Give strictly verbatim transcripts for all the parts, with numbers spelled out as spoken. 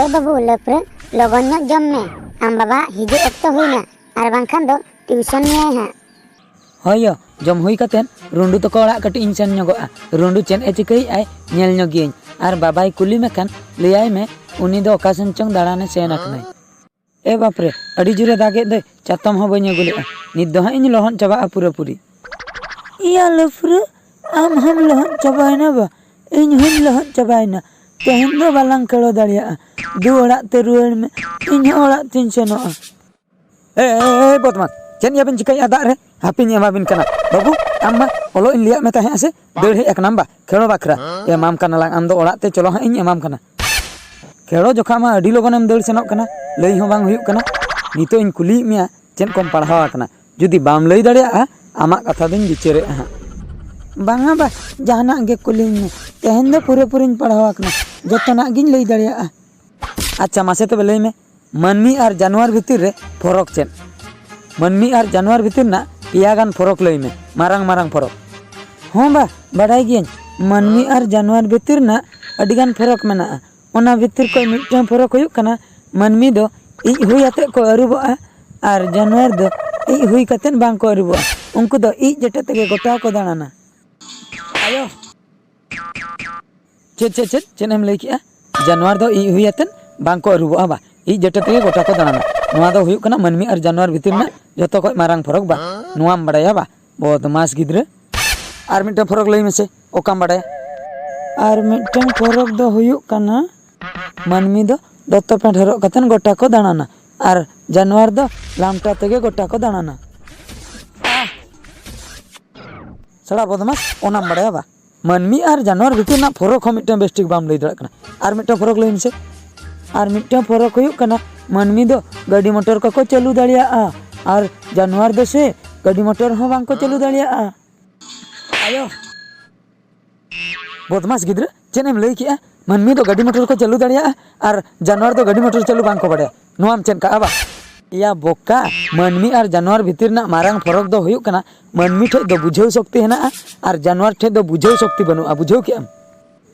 ᱮ ᱵᱟᱹᱵᱩ ᱞᱟᱹᱯᱨᱟᱹ, ᱞᱚᱜᱚᱱ ᱧᱚᱜ ᱡᱚᱢ ᱢᱮ᱾ ᱟᱢ ᱵᱟᱵᱟ ᱦᱤᱡᱩᱜ ᱚᱠᱛᱚ ᱦᱩᱭᱱᱟ, ᱟᱨ ᱵᱟᱝᱠᱷᱟᱱ ᱫᱚ ᱴᱤᱭᱩᱥᱚᱱ ᱢᱮᱭᱟᱭ ᱦᱟᱸᱜ᱾ ᱦᱳᱭ ᱭᱳ, ᱡᱚᱢ ᱦᱩᱭ ᱠᱟᱛᱮᱫ ᱨᱩᱸᱰᱩ ᱛᱟᱠᱚ ᱚᱲᱟᱜ ᱠᱟᱹᱴᱤᱡ ᱤᱧ ᱥᱮᱱ ᱧᱚᱜᱚᱜᱼᱟ᱾ ᱨᱩᱸᱰᱩ ᱪᱮᱫ ᱮ ᱪᱤᱠᱟᱹᱭᱮᱫᱼᱟᱭ ᱧᱮᱞ ᱧᱚᱜᱤᱭᱟᱹᱧ, ᱟᱨ ᱵᱟᱵᱟᱭ ᱠᱩᱞᱤ ᱢᱮᱠᱷᱟᱱ ᱞᱟᱹᱭᱟᱭ ᱢᱮ ᱩᱱᱤ ᱫᱚ ᱚᱠᱟ ᱥᱮᱱ ᱪᱚᱝ ᱫᱟᱬᱟᱱᱮ ᱥᱮᱱ ᱟᱠᱟᱱᱟᱭ᱾ ᱮ ᱵᱟᱯᱨᱮ, ᱟᱹᱰᱤ ᱡᱳᱨᱮ ᱫᱟᱜᱮᱫ ᱫᱚᱭ, ᱪᱟᱛᱚᱢ ᱦᱚᱸ ᱵᱟᱹᱧ ᱟᱹᱜᱩ ᱞᱮᱫᱼᱟ᱾ ᱱᱤᱛ ᱫᱚ ᱦᱟᱸᱜ ᱤᱧ ᱞᱚᱦᱚᱫ ᱪᱟᱵᱟᱜᱼᱟ ᱯᱩᱨᱟᱹᱯᱩᱨᱤ᱾ ᱤᱭᱟ ᱞᱟᱹᱯᱨᱟᱹ, ᱟᱢ ᱦᱚᱸᱢ ᱞᱚᱦᱚᱫ ᱪᱟᱵᱟᱭᱮᱱᱟ ᱵᱟ? ᱤᱧ ᱦᱚᱸᱧ ᱞᱚᱦᱚᱫ ᱪᱟᱵᱟᱭᱮᱱᱟ᱾ ᱛᱮᱦᱮᱧ ᱫᱚ ᱵᱟᱞᱟᱝ ᱠᱷᱮᱲᱚ ᱫᱟᱲᱮᱭᱟᱜᱼᱟ᱾ ᱫᱩ ᱚᱲᱟᱜ ᱛᱮ ᱨᱩᱣᱟᱹᱲ ᱢᱮ, ᱤᱧ ᱦᱚᱸ ᱚᱲᱟᱜ ᱛᱤᱧ ᱥᱮᱱᱚᱜᱼᱟ᱾ ᱮ, ᱮ, ᱮ, ᱵᱚᱫᱢᱟᱥ, ᱪᱮᱫ ᱭᱟᱵᱤᱱ ᱪᱤᱠᱟᱹᱭᱮᱫᱼᱟ ᱫᱟᱜ ᱨᱮ? ᱦᱟᱯᱮᱧ ᱮᱢᱟᱵᱤᱱ ᱠᱟᱱᱟ᱾ ᱵᱟᱹᱵᱩ, ᱟᱢ ᱢᱟ ᱚᱞᱚᱜ ᱤᱧ ᱞᱟᱹᱭᱟᱫ ᱢᱮ ᱛᱟᱦᱮᱸᱫ ᱥᱮ, ᱫᱟᱹᱲ ᱦᱮᱡ ᱟᱠᱟᱱᱟᱢ ᱵᱟ, ᱠᱷᱮᱲᱚ ᱵᱟᱠᱷᱨᱟ᱾ ᱮᱢᱟᱢ ᱠᱟᱱᱟᱞᱟᱝ, ᱟᱢ ᱫᱚ ᱚᱲᱟᱜ ᱛᱮ ᱪᱚᱞᱚ ᱦᱟᱸᱜ ᱤᱧ ᱮᱢᱟᱢ ᱠᱟᱱᱟ᱾ ᱠᱷᱮᱲᱚ ᱡᱚᱠᱷᱟ ᱢᱟ ᱟᱹᱰᱤ ᱞᱚᱜᱚᱱᱮᱢ ᱫᱟᱹᱲ ᱥᱮᱱᱚᱜ ᱠᱟᱱᱟ, ᱞᱟᱹᱭ ᱦᱚᱸ ᱵᱟᱝ ᱦᱩᱭᱩᱜ ᱠᱟᱱᱟ᱾ ᱱᱤᱛᱚᱜ ᱤᱧ ᱠᱩᱞᱤᱭᱮᱫ ᱢᱮᱭᱟ, ᱪᱮᱫ ᱠᱚᱢ ᱯᱟᱲᱦᱟᱣ ᱟᱠᱟᱱᱟ? ᱡᱩᱫᱤ ᱵᱟᱢ ᱞᱟᱹᱭ ᱫᱟᱲᱮᱭᱟᱜᱼᱟ, ᱟᱢᱟᱜ ᱠᱟᱛᱷᱟ ᱫᱚᱧ ᱵᱤᱪᱟᱹᱨᱮᱫᱼᱟ ᱦᱟᱸᱜ᱾ ᱵᱟᱝᱟ ᱵᱟ, ᱡᱟᱦᱟᱱᱟᱜ ᱜᱮ ᱠᱩᱞᱤᱧ ᱢᱮ᱾ ᱛᱮᱦᱮᱧ ᱫᱚ ᱯᱩᱨᱟᱹᱯᱩᱨᱤᱧ ᱯᱟᱲᱦᱟᱣ ᱟᱠᱟᱱᱟ, ᱡᱚᱛᱚᱱᱟᱜ ᱜᱤᱧ ᱞᱟᱹᱭ ᱫᱟᱲᱮᱭᱟᱜᱼᱟ᱾ ᱟᱪᱪᱷᱟ, ᱢᱟᱥᱮ ᱛᱚᱵᱮ ᱞᱟᱹᱭ ᱢᱮ, ᱢᱟᱹᱱᱢᱤ ᱟᱨ ᱡᱟᱱᱣᱟᱨ ᱵᱷᱤᱛᱤᱨ ᱨᱮ ᱯᱷᱚᱨᱚᱠ ᱪᱮᱫ? ᱢᱟᱹᱱᱢᱤ ᱟᱨ ᱡᱟᱱᱣᱟᱨ ᱵᱷᱤᱛᱤᱨ ᱨᱮᱱᱟᱜ ᱯᱮᱭᱟ ᱜᱟᱱ ᱯᱷᱚᱨᱚᱠ ᱞᱟᱹᱭ ᱢᱮ, ᱢᱟᱨᱟᱝ ᱢᱟᱨᱟᱝ ᱯᱷᱚᱨᱚᱠ᱾ ᱦᱚᱸ ᱵᱟ, ᱵᱟᱰᱟᱭ ᱜᱤᱭᱟᱹᱧ᱾ ᱢᱟᱹᱱᱢᱤ ᱟᱨ ᱡᱟᱱᱣᱟᱨ ᱵᱷᱤᱛᱤᱨ ᱨᱮᱱᱟᱜ ᱟᱹᱰᱤᱜᱟᱱ ᱯᱷᱚᱨᱚᱠ ᱢᱮᱱᱟᱜᱼᱟ᱾ ᱚᱱᱟ ᱵᱷᱤᱛᱤᱨ ᱠᱷᱚᱱ ᱢᱤᱫᱴᱟᱝ ᱯᱷᱚᱨᱚᱠ ᱦᱩᱭᱩᱜ ᱠᱟᱱᱟ, ᱢᱟᱹᱱᱢᱤ ᱫᱚ ᱤᱡ ᱦᱩᱭ ᱟᱛᱮᱫ ᱠᱚ ᱟᱹᱨᱩᱵᱚᱜᱼᱟ ᱟᱨ ᱡᱟᱱᱣᱟᱨ ᱫᱚ ᱤᱡ ᱦᱩᱭ ᱠᱟᱛᱮᱫ ᱵᱟᱝ ᱠᱚ ᱟᱹᱨᱩᱵᱚᱜᱼᱟ᱾ ᱩᱱᱠᱩ ᱫᱚ ᱤᱡ ᱡᱚᱴᱮᱫ ᱛᱮᱜᱮ ᱜᱚᱴᱟ ᱠᱚ ᱫᱟᱬᱟᱱᱟ᱾ ᱟᱭᱳ! ᱪᱮᱫ, ᱪᱮᱫ, ᱪᱮᱫ, ᱪᱮᱫ ᱮᱢ ᱞᱟᱹᱭ ᱠᱮᱜᱼᱟ? ᱡᱟᱱᱣᱟᱨ ᱫᱚ ᱤᱡ ᱦᱩᱭ ᱟᱛᱮᱫ ᱵᱟᱝ ᱠᱚ ᱟᱹᱨᱩᱵᱚᱜᱼᱟ ᱵᱟ, ᱤᱡ ᱡᱚᱴᱮᱫ ᱛᱮᱜᱮ ᱜᱚᱴᱟ ᱠᱚ ᱫᱟᱬᱟᱱᱟ᱾ ᱱᱚᱣᱟ ᱫᱚ ᱦᱩᱭᱩᱜ ᱠᱟᱱᱟ ᱢᱟᱹᱱᱢᱤ ᱟᱨ ᱡᱟᱱᱣᱟᱨ ᱵᱷᱤᱛᱤᱨ ᱨᱮᱱᱟᱜ ᱡᱚᱛᱚ ᱠᱷᱚᱱ ᱢᱟᱨᱟᱝ ᱯᱷᱚᱨᱚᱠ ᱵᱟ᱾ ᱱᱚᱣᱟᱢ ᱵᱟᱲᱟᱭᱟ ᱵᱟ? ᱵᱚᱫᱢᱟᱥ ᱜᱤᱫᱽᱨᱟᱹ᱾ ᱟᱨ ᱢᱤᱫᱴᱟᱝ ᱯᱷᱚᱨᱚᱠ ᱞᱟᱹᱭ ᱢᱮᱥᱮ, ᱚᱠᱟᱢ ᱵᱟᱲᱟᱭᱟ? ᱟᱨ ᱢᱤᱫᱴᱟᱝ ᱯᱷᱚᱨᱚᱠ ᱫᱚ ᱦᱩᱭᱩᱜ ᱠᱟᱱᱟ, ᱢᱟᱹᱱᱢᱤ ᱫᱚ ᱫᱚᱛᱚ ᱯᱮᱱᱴ ᱦᱚᱨᱚᱜ ᱠᱟᱛᱮᱫ ᱜᱚᱴᱟ ᱠᱚ ᱫᱟᱬᱟᱱᱟ, ᱟᱨ ᱡᱟᱱᱣᱟᱨ ᱫᱚ ᱞᱟᱢᱴᱟ ᱛᱮᱜᱮ ᱜᱚᱴᱟ ᱠᱚ ᱫᱟᱬᱟᱱᱟ᱾ ᱥᱟᱲᱟ ᱵᱚᱫᱢᱟᱥ, ᱚᱱᱟᱢ ᱵᱟᱲᱟᱭᱟ ᱵᱟ? ᱢᱟᱹᱱᱢᱤ ᱟᱨ ᱡᱟᱱᱣᱟᱨ ᱵᱷᱤᱛᱤᱨ ᱨᱮᱱᱟᱜ ᱯᱷᱚᱨᱚᱠ ᱦᱚᱸ ᱢᱤᱫᱴᱟᱝ ᱵᱮᱥ ᱴᱷᱤᱠ ᱵᱟᱢ ᱞᱟᱹᱭ ᱫᱟᱲᱮᱭᱟᱜ ᱠᱟᱱᱟ᱾ ᱟᱨ ᱢᱤᱫᱴᱟᱝ ᱯᱷᱚᱨᱚᱠ ᱞᱟᱹᱭ ᱢᱮᱥᱮ᱾ ᱟᱨ ᱢᱤᱫᱴᱟᱝ ᱯᱷᱚᱨᱚᱠ ᱦᱩᱭᱩᱜ ᱠᱟᱱᱟ, ᱢᱟᱹᱱᱢᱤ ᱫᱚ ᱜᱟᱹᱰᱤ ᱢᱚᱴᱚᱨ ᱠᱚᱠᱚ ᱪᱟᱹᱞᱩ ᱫᱟᱲᱮᱭᱟᱜᱼᱟ, ᱟᱨ ᱡᱟᱱᱣᱟᱨ ᱫᱚ ᱥᱮ ᱜᱟᱹᱰᱤ ᱢᱚᱴᱚᱨ ᱦᱚᱸ ᱵᱟᱝ ᱠᱚ ᱪᱟᱹᱞᱩ ᱫᱟᱲᱮᱭᱟᱜᱼᱟ᱾ ᱟᱭᱳ! ᱵᱚᱫᱢᱟᱥ ᱜᱤᱫᱽᱨᱟᱹ, ᱪᱮᱫ ᱮᱢ ᱞᱟᱹᱭ ᱠᱮᱜᱼᱟ? ᱢᱟᱹᱱᱢᱤ ᱫᱚ ᱜᱟᱹᱰᱤ ᱢᱚᱴᱚᱨ ᱠᱚ ᱪᱟᱹᱞᱩ ᱫᱟᱲᱮᱭᱟᱜᱼᱟ ᱟᱨ ᱡᱟᱱᱣᱟᱨ ᱫᱚ ᱜᱟᱹᱰᱤ ᱢᱚᱴᱚᱨ ᱪᱟᱹᱞᱩ ᱵᱟᱝ ᱠᱚ ᱵᱟᱲᱟᱭᱟ᱾ ᱱᱚᱣᱟᱢ ᱪᱮᱫ ᱠᱟᱜᱼᱟ ᱵᱟ? ᱮᱭᱟ ᱵᱚᱠᱟ, ᱢᱟᱹᱱᱢᱤ ᱟᱨ ᱡᱟᱱᱣᱟᱨ ᱵᱷᱤᱛᱤᱨ ᱨᱮᱱᱟᱜ ᱢᱟᱨᱟᱝ ᱯᱷᱚᱨᱚᱠ ᱫᱚ ᱦᱩᱭᱩᱜ ᱠᱟᱱᱟ, ᱢᱟᱹᱱᱢᱤ ᱴᱷᱮᱡ ᱫᱚ ᱵᱩᱡᱷᱟᱹᱣ ᱥᱚᱠᱛᱤ ᱦᱮᱱᱟᱜᱼᱟ ᱟᱨ ᱡᱟᱱᱣᱟᱨ ᱴᱷᱮᱡ ᱫᱚ ᱵᱩᱡᱷᱟᱹᱣ ᱥᱚᱠᱛᱤ ᱵᱟᱹᱱᱩᱜᱼᱟ᱾ ᱵᱩᱡᱷᱟᱹᱣ ᱠᱮᱜᱼᱟᱢ?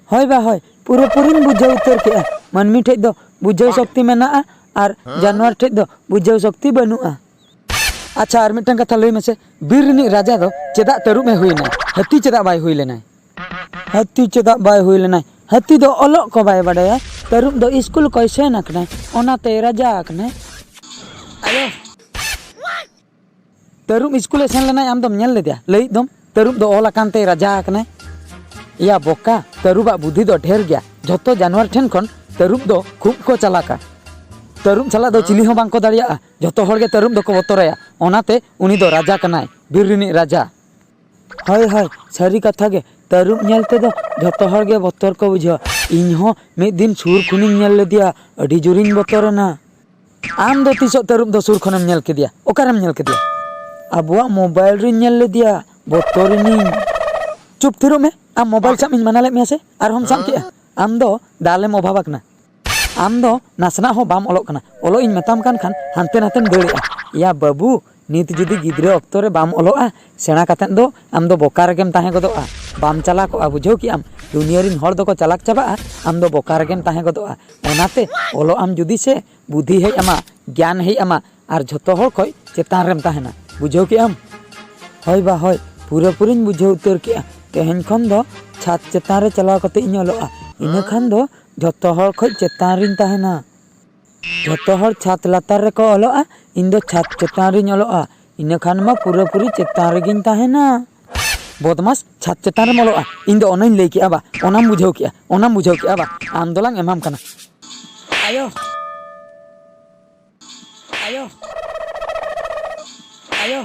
ᱦᱳᱭ ᱵᱟ ᱦᱳᱭ, ᱯᱩᱨᱟᱹᱯᱩᱨᱤᱧ ᱵᱩᱡᱷᱟᱹᱣ ᱩᱛᱟᱹᱨ ᱠᱮᱜᱼᱟ᱾ ᱢᱟᱹᱱᱢᱤ ᱴᱷᱮᱡ ᱫᱚ ᱵᱩᱡᱷᱟᱹᱣ ᱥᱚᱠᱛᱤ ᱢᱮᱱᱟᱜᱼᱟ ᱟᱨ ᱡᱟᱱᱣᱟᱨ ᱴᱷᱮᱡ ᱫᱚ ᱵᱩᱡᱷᱟᱹᱣ ᱥᱚᱠᱛᱤ ᱵᱟᱹᱱᱩᱜᱼᱟ᱾ ᱟᱪᱪᱷᱟ, ᱟᱨ ᱢᱤᱫᱴᱟᱝ ᱠᱟᱛᱷᱟ ᱞᱟᱹᱭ ᱢᱮᱥᱮ, ᱵᱤᱨ ᱨᱤᱱᱤᱡ ᱨᱟᱡᱟ ᱫᱚ ᱪᱮᱫᱟᱜ ᱛᱟᱹᱨᱩᱵ ᱮ ᱦᱩᱭ ᱮᱱᱟ? ᱦᱟᱹᱛᱤ ᱪᱮᱫᱟᱜ ᱵᱟᱭ ᱦᱩᱭ ᱞᱮᱱᱟᱭ? ᱦᱟᱹᱛᱤ ᱪᱮᱫᱟᱜ ᱵᱟᱭ ᱦᱩᱭ ᱞᱮᱱᱟᱭ? ᱦᱟᱹᱛᱤ ᱫᱚ ᱚᱞᱚᱜ ᱠᱚ ᱵᱟᱭ ᱵᱟᱰᱟᱭᱟ᱾ ᱛᱟᱹᱨᱩᱵ ᱫᱚ ᱤᱥᱠᱩᱞ ᱠᱚᱭ ᱥᱮᱱ ᱟᱠᱟᱱᱟᱭ, ᱚᱱᱟᱛᱮ ᱨᱟᱡᱟ ᱟᱠᱟᱱᱟᱭ᱾ ᱟᱭᱳ! ᱛᱟᱹᱨᱩᱵ ᱤᱥᱠᱩᱞᱮ ᱥᱮᱱ ᱞᱮᱱᱟᱭ, ᱟᱢ ᱫᱚᱢ ᱧᱮᱞ ᱞᱮᱫᱮᱭᱟ? ᱞᱟᱹᱭᱮᱫ ᱫᱚᱢ, ᱛᱟᱹᱨᱩᱵ ᱫᱚ ᱚᱞ ᱟᱠᱟᱱ ᱛᱮᱭ ᱨᱟᱡᱟ ᱟᱠᱟᱱᱟᱭ᱾ ᱮᱭᱟ ᱵᱚᱠᱟ, ᱛᱟᱹᱨᱩᱵᱟᱜ ᱵᱩᱫᱷᱤ ᱫᱚ ᱰᱷᱮᱨ ᱜᱮᱭᱟ᱾ ᱡᱷᱚᱛᱚ ᱡᱟᱱᱣᱟᱨ ᱴᱷᱮᱱ ᱠᱷᱚᱱ ᱛᱟᱹᱨᱩᱵ ᱫᱚ ᱠᱷᱩᱵ ᱠᱚ ᱪᱟᱞᱟᱠᱟ᱾ ᱛᱟᱹᱨᱩᱵ ᱥᱟᱞᱟᱜ ᱫᱚ ᱪᱤᱞᱤ ᱦᱚᱸ ᱵᱟᱝ ᱠᱚ ᱫᱟᱲᱮᱭᱟᱜᱼᱟ᱾ ᱡᱷᱚᱛᱚ ᱦᱚᱲ ᱜᱮ ᱛᱟᱹᱨᱩᱵ ᱫᱚᱠᱚ ᱵᱚᱛᱚᱨᱟᱭᱟ᱾ ᱚᱱᱟᱛᱮ ᱩᱱᱤ ᱫᱚ ᱨᱟᱡᱟ ᱠᱟᱱᱟᱭ, ᱵᱤᱨ ᱨᱤᱱᱤᱡ ᱨᱟᱡᱟ᱾ ᱦᱳᱭ, ᱦᱳᱭ, ᱥᱟᱹᱨᱤ ᱠᱟᱛᱷᱟ ᱜᱮ, ᱛᱟᱹᱨᱩᱵ ᱧᱮᱞ ᱛᱮᱫᱚ ᱡᱷᱚᱛᱚ ᱦᱚᱲ ᱜᱮ ᱵᱚᱛᱚᱨ ᱠᱚ ᱵᱩᱡᱷᱟᱹᱣᱟ᱾ ᱤᱧ ᱦᱚᱸ ᱢᱤᱫ ᱫᱤᱱ ᱥᱩᱨ ᱠᱷᱚᱱᱤᱧ ᱧᱮᱞ ᱞᱮᱫᱮᱭᱟ, ᱟᱹᱰᱤ ᱡᱳᱨᱤᱧ ᱵᱚᱛᱚᱨᱮᱱᱟ᱾ ᱟᱢ ᱫᱚ ᱛᱤᱥᱚᱜ ᱛᱟᱹᱨᱩᱵ ᱫᱚ ᱥᱩᱨ ᱠᱷᱚᱱᱮᱢ ᱧᱮᱞ ᱠᱮᱫᱮᱭᱟ? ᱚᱠᱟᱨᱮᱢ ᱧᱮᱞ ᱠᱮᱫᱮᱭᱟ? ᱟᱵᱚᱣᱟᱜ ᱢᱳᱵᱟᱭᱤᱞ ᱨᱤᱧ ᱧᱮᱞ ᱞᱮᱫᱮᱭᱟ, ᱵᱚᱛᱚᱨᱮᱱᱤᱧ᱾ ᱪᱩᱯ ᱛᱷᱤᱨᱚᱜ ᱢᱮ, ᱟᱢ ᱢᱳᱵᱟᱭᱤᱞ ᱥᱟᱵ ᱤᱧ ᱢᱟᱱᱟ ᱞᱮᱫ ᱢᱮᱭᱟ ᱥᱮ? ᱟᱨᱦᱚᱸᱢ ᱥᱟᱵ ᱠᱮᱜᱼᱟ? ᱟᱢ ᱫᱚ ᱫᱟᱞᱮᱢ ᱚᱵᱷᱟᱵ ᱟᱠᱟᱱᱟ᱾ ᱟᱢ ᱫᱚ ᱱᱟᱥᱮᱱᱟᱜ ᱦᱚᱸ ᱵᱟᱢ ᱚᱞᱚᱜ ᱠᱟᱱᱟ᱾ ᱚᱞᱚᱜ ᱤᱧ ᱢᱮᱛᱟᱢ ᱠᱟᱱ ᱠᱷᱟᱱ ᱦᱟᱱᱛᱮ ᱱᱟᱛᱮᱢ ᱫᱟᱹᱲᱮᱜᱼᱟ᱾ ᱮᱭᱟ ᱵᱟᱹᱵᱩ, ᱱᱤᱛ ᱡᱩᱫᱤ ᱜᱤᱫᱽᱨᱟᱹ ᱚᱠᱛᱚ ᱨᱮ ᱵᱟᱢ ᱚᱞᱚᱜᱼᱟ, ᱥᱮᱬᱟ ᱠᱟᱛᱮᱫ ᱫᱚ ᱟᱢ ᱫᱚ ᱵᱚᱠᱟ ᱨᱮᱜᱮᱢ ᱛᱟᱦᱮᱸ ᱜᱚᱫᱚᱜᱼᱟ᱾ ᱵᱟᱢ ᱪᱟᱞᱟᱠᱚᱜᱼᱟ, ᱵᱩᱡᱷᱟᱹᱣ ᱠᱮᱜᱼᱟᱢ? ᱫᱩᱱᱤᱭᱟᱹ ᱨᱤᱱ ᱦᱚᱲ ᱫᱚᱠᱚ ᱪᱟᱞᱟᱠ ᱪᱟᱵᱟᱜᱼᱟ, ᱟᱢ ᱫᱚ ᱵᱚᱠᱟ ᱨᱮᱜᱮᱢ ᱛᱟᱦᱮᱸ ᱜᱚᱫᱚᱜᱼᱟ᱾ ᱚᱱᱟᱛᱮ ᱚᱞᱚᱜ ᱟᱢ ᱡᱩᱫᱤ ᱥᱮ, ᱵᱩᱫᱷᱤ ᱦᱮᱡ ᱟᱢᱟ, ᱜᱮᱭᱟᱱ ᱦᱮᱡ ᱟᱢᱟ, ᱟᱨ ᱡᱷᱚᱛᱚ ᱦᱚᱲ ᱠᱷᱚᱡ ᱪᱮᱛᱟᱱ ᱨᱮᱢ ᱛᱟᱦᱮᱱᱟ᱾ ᱵᱩᱡᱷᱟᱹᱣ ᱠᱮᱜᱼᱟᱢ? ᱦᱳᱭ ᱵᱟ ᱦᱳᱭ, ᱯᱩᱨᱟᱹᱯᱩᱨᱤᱧ ᱵᱩᱡᱷᱟᱹᱣ ᱩᱛᱟᱹᱨ ᱠᱮᱜᱼᱟ᱾ ᱛᱮᱦᱮᱧ ᱠᱷᱚᱱ ᱫᱚ ᱪᱷᱟᱫᱽ ᱪᱮᱛᱟᱱ ᱨᱮ ᱪᱟᱞᱟᱣ ᱠᱟᱛᱮ ᱤᱧ ᱚᱞᱚᱜᱼᱟ᱾ ᱤᱱᱟᱹ ᱠᱷᱟᱱ ᱫᱚ ᱡᱷᱚᱛᱚ ᱦᱚᱲ ᱠᱷᱚᱡ ᱪᱮᱛᱟᱱ ᱨᱤᱧ ᱛᱟᱦᱮᱱᱟ᱾ ᱡᱷᱚᱛᱚ ᱦᱚᱲ ᱪᱷᱟᱫᱽ ᱞᱟᱛᱟᱨ ᱨᱮᱠᱚ ᱚᱞᱚᱜᱼᱟ, ᱤᱧ ᱫᱚ ᱪᱷᱟᱫᱽ ᱪᱮᱛᱟᱱ ᱨᱤᱧ ᱚᱞᱚᱜᱼᱟ᱾ ᱤᱱᱟᱹ ᱠᱷᱟᱱ ᱢᱟ ᱯᱩᱨᱟᱹᱯᱩᱨᱤ ᱪᱮᱛᱟᱱ ᱨᱮᱜᱤᱧ ᱛᱟᱦᱮᱱᱟ᱾ ᱵᱚᱫᱢᱟᱥ, ᱪᱷᱟᱫᱽ ᱪᱮᱛᱟᱱ ᱨᱮᱢ ᱚᱞᱚᱜᱼᱟ? ᱤᱧ ᱫᱚ ᱚᱱᱟᱧ ᱞᱟᱹᱭ ᱠᱮᱜᱼᱟ ᱵᱟ, ᱚᱱᱟᱢ ᱵᱩᱡᱷᱟᱹᱣ ᱠᱮᱜᱼᱟ, ᱚᱱᱟᱢ ᱵᱩᱡᱷᱟᱹᱣ ᱠᱮᱜᱼᱟ ᱵᱟ? ᱟᱢ ᱫᱚᱞᱟᱝ ᱮᱢᱟᱢ ᱠᱟᱱᱟ᱾ ᱟᱭᱳ! ᱟᱭᱳ! ᱟᱭᱳ!